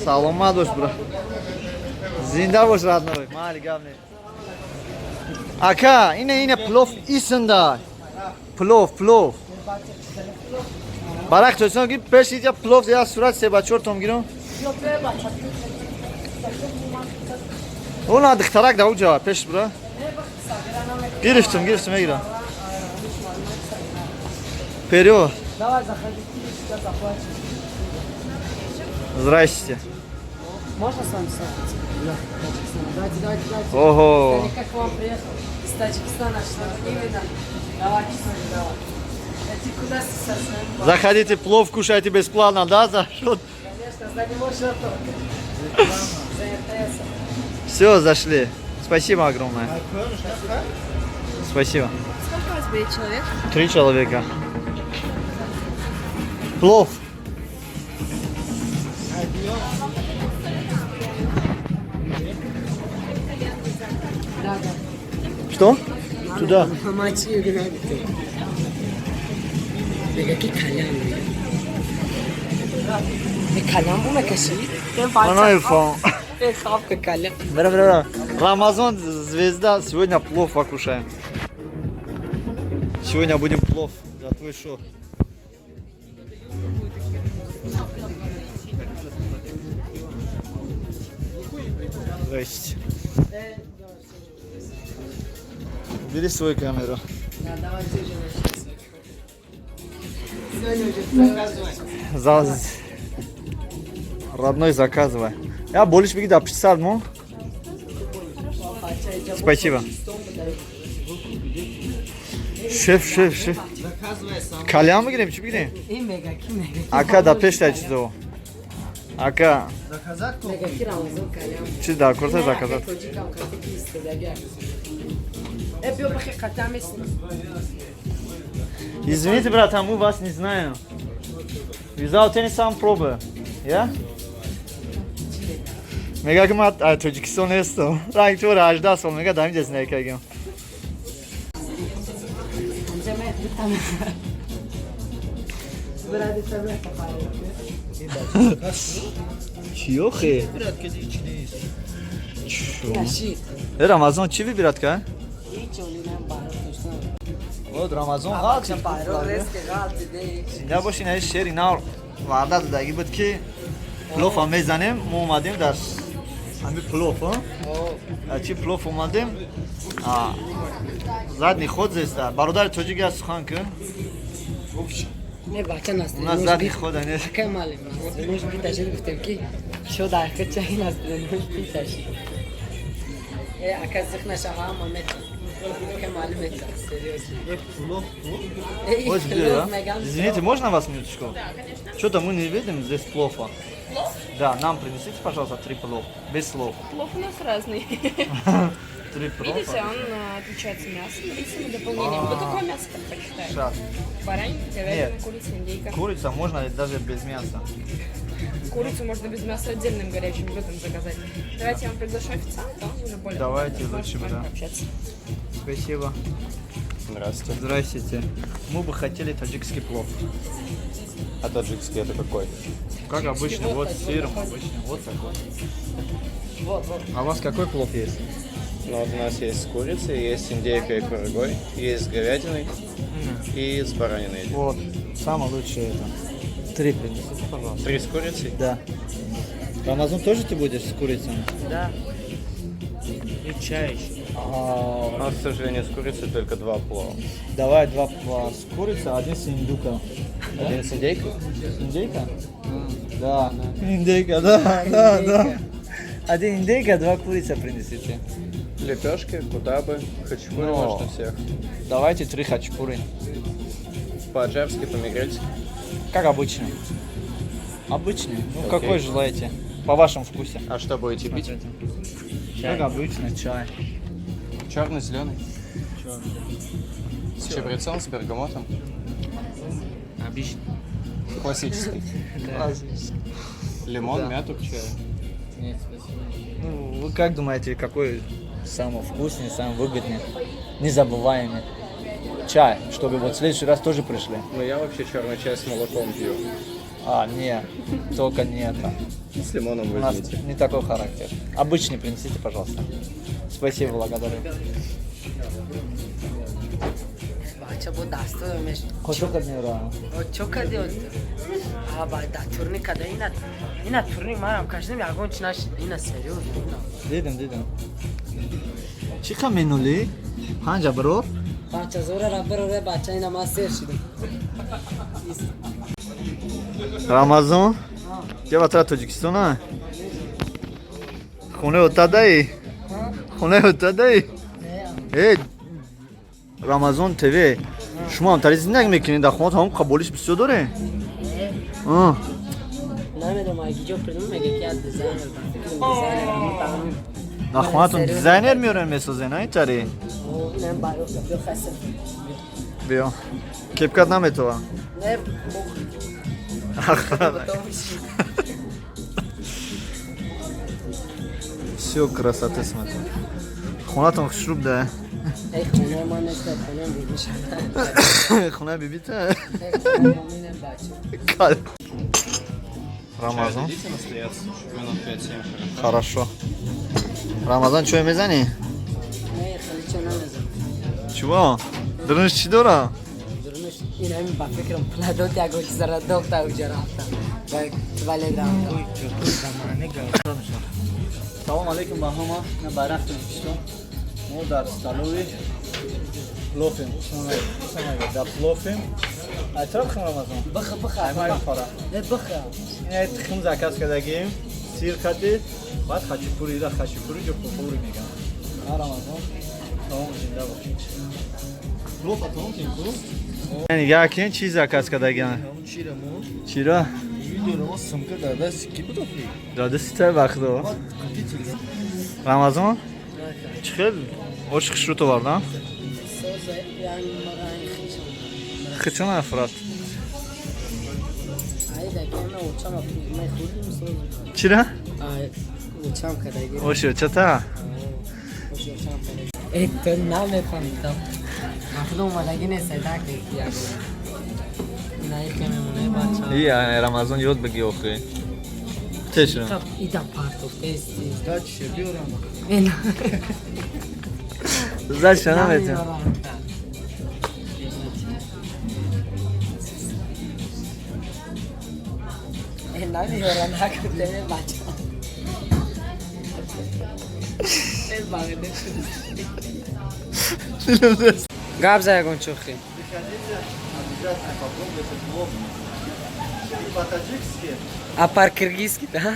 Саломат бош, брат. Зинда бош, родной. Майли, гап не. Ака, ине плов исында. Плов, плов. Барак тоҷикистон ки пеш иҷа плов я сурат се ба чор том гирам. Она духтарак да уҷа пеш бра. Гирифтам, гирифтам, мегирам. Вперед. Давай, заходи, сейчас заплачем. Здрасте. Можно с вами сфоткаться? Да. Давайте, давайте, давайте. Ого. Я как к вам приехал. Из Таджикистана, что именно. Давайте, смотри, давай. Это куда со своим? Заходите, плов кушайте бесплатно, да? За что? Конечно, за него счет только. За РТС. Все, зашли. Спасибо огромное. Спасибо. Сколько у вас будет человек? Три человека. Плов. Да, да. Что? Туда. Мамачи гнабите. Мега ки калям мега. Калям бу мекаши? Она и фон. Хавка калям. Бра, бра, бра. Рамазон звезда. Сегодня плов покушаем. Сегодня будем плов. За твой шоу. Здрасте. Убери свою камеру. Да, давайте уже начнем. Сегодня уже заказывай. За... Родной заказывай. Я больше беги, да, 50, ну. Спасибо. Шеф, шеф, шеф. Калям бигирем, чӣ бигирем? Ин мега ки мега. Ака да пеш дай чизо. Ака, Мега ки Рамазон калям. чиз дар курса заказать. Тоҷикам кати ки истедаги. Э, биё бихе қатам исти. Извините, братан, мы вас не знаем. Without any some problem. Yeah? Мега ки ман аз Тоҷикистон нестам. Ранг ту 18 сол мега дар инҷа зиндагӣ кардем. Инҷа ме битам. Биради табе Чӣ охе? Кашид. Э, Рамазон чӣ выбирать ка? Ҳеҷ олинам баро доштам. Вот Рамазон Баро резке ғалти де. Зинда бошин, ай шери нав ваъда додагӣ буд ки плофа мезанем, мо омадем дар ҳами плов, а? Дар чи плов омадем? А, задний ход зеста. Бародари тоҷик я сухан кун. Не бача наст. У нас задний хода нест. Акай малим. Нуш биташи гуфтем ки шо дар чай наст нуш биташи. Э, ака зих наша ҳама мета. Акай малим мета. Серьезно. Вот где, да? Извините, можно вас минуточку? Да, конечно. Что-то мы не видим здесь плова. Плов? Да, нам принесите, пожалуйста, три плов. Без слов. Плов у нас разный. Три плова. Видите, он отличается мясом, рисом и дополнением. Вы какое мясо предпочитаете? Сейчас. Баранина, говядина, Нет. курица, индейка. Курица можно даже без мяса. Курицу можно без мяса отдельным горячим блюдом заказать. Давайте я вам приглашу официанта, он уже более Давайте, сможет лучше с бы, вами да. пообщаться. Спасибо. Здравствуйте. Здравствуйте. Мы бы хотели таджикский плов. А таджикский это какой? Как обычно, вот с сыром обычно, вот такой. Вот, вот. А у вас какой плов есть? Ну вот у нас есть с курицей, есть с индейкой и курагой, есть с говядиной и с бараниной. Вот, самое лучшее это. Три принесите, пожалуйста. Три с курицей? Да. Рамазон тоже ты будешь с курицей? Да. И чай еще. У нас, к сожалению, с курицей только два плова. Давай два плова с курицей, один с индюком. Один с индейкой? Индейка? Да. Индейка, да, да, да. Один индейка, два курица принесите. Лепешки, кудабы, хачапури Но. можно всех. Давайте три хачапури. По-аджарски, по-мегрельски. Как обычно. Обычный. Ну, Окей. какой желаете? По вашему вкусе. А что будете пить? Смотрите. Как обычно, чай. Черный, зеленый. С чабрецом, с бергамотом. Обычно. Классический. Лимон, Да. мяту к чаю. Нет, спасибо. Ну, вы как думаете, какой самый вкусный, самый выгодный, незабываемый чай, чтобы вот в следующий раз тоже пришли? Ну я вообще черный чай с молоком пью. А, не, только не это. С лимоном У нас возьмите. не такой характер. Обычный принесите, пожалуйста. Спасибо, благодарю. Бача бо дасту меш. Қошуқат меёрам. Чо кади? А ба да турник када, ина турник манам кашидам, ягон чи нашид. Ина, серьёзно, ина. Дидам, дидам. Чӣ қа менолӣ? Панҷа барор? 5000 ра бароре, бача, ина ман сер шидам. Рамазон, ҷа Тоҷикистона? Хонаи отадаи? Хонаи отадаи? Э, Рамазон ТВ, шумо ҳамтари зиндагӣ мекунед, дар хона тамом қаболиш бисёр доре? Намедонам, агиҷо придум, мега ки я дизайнер, ба фикрам дизайнер, ама Дар хонатон дизайнер меорен, месозен, а итари? Не, барока, биё, хасем. Биё. Кепкат наметова? Не, потом. Всё красоты, смотри. Хонатон хушруб да. Эй, хонаи ман нест, хонаи бибиша. Хонаи бибита? Хонаи моминем, бача. Кал. Рамазон. Чай дадите настояться минут 5-7, хорошо? Хорошо. Рамазон, чой мезанӣ? Не, хеле чо намезанам. Чего? Дурунш чӣ дора? Дурунаш ин ҳамин, ба фикрам, пула дод, ягон чизара дохта, уҷа рафта. Ба туалет рафта. Салом алейкум ба ҳама. На байрақ Тоҷикистон. Мо дар столовый плофем. Дар плофем. Ай чаро бихем, Рамазон? Бихӯр, бихӯр. Ай май хора. Не, бихӯр. Ин тухм заказ кардагим. Сир кати, баъд хачапури, ира хачапури ҷо пури мегам. На, Рамазон. Тамом, зинда бошед. Плоф атом кин ку? Нигоҳ кин, чӣ заказ кардагиам. Чира мо? Чира? Видео сумка дар дасти ки буд охи? Дар дасти та вақто. Рамазон? Чӣ хел? Ош хушрӯ овардам? Соза, ранг ранг хичам. Хичон афрат. Ай, даки ма учам мехӯрдим, соз. Чира? Ай, учам кадаги. Оши чата? Оши учам кадаги. Э, то намефаҳмидам. Махлум омадаги нест, так як. Ина ихе мемоне, бача. И Рамазон, ёд бигӣ охи. Тешро. Ида партофтести. Дачи биёрам. Ина. Зачем наметем? Намеёра, накунтеме, бача. Э, багде. Гап за ягон чухи. Приходите, обязательно попробуйте плов. По-таджикски. А по-киргизски, да?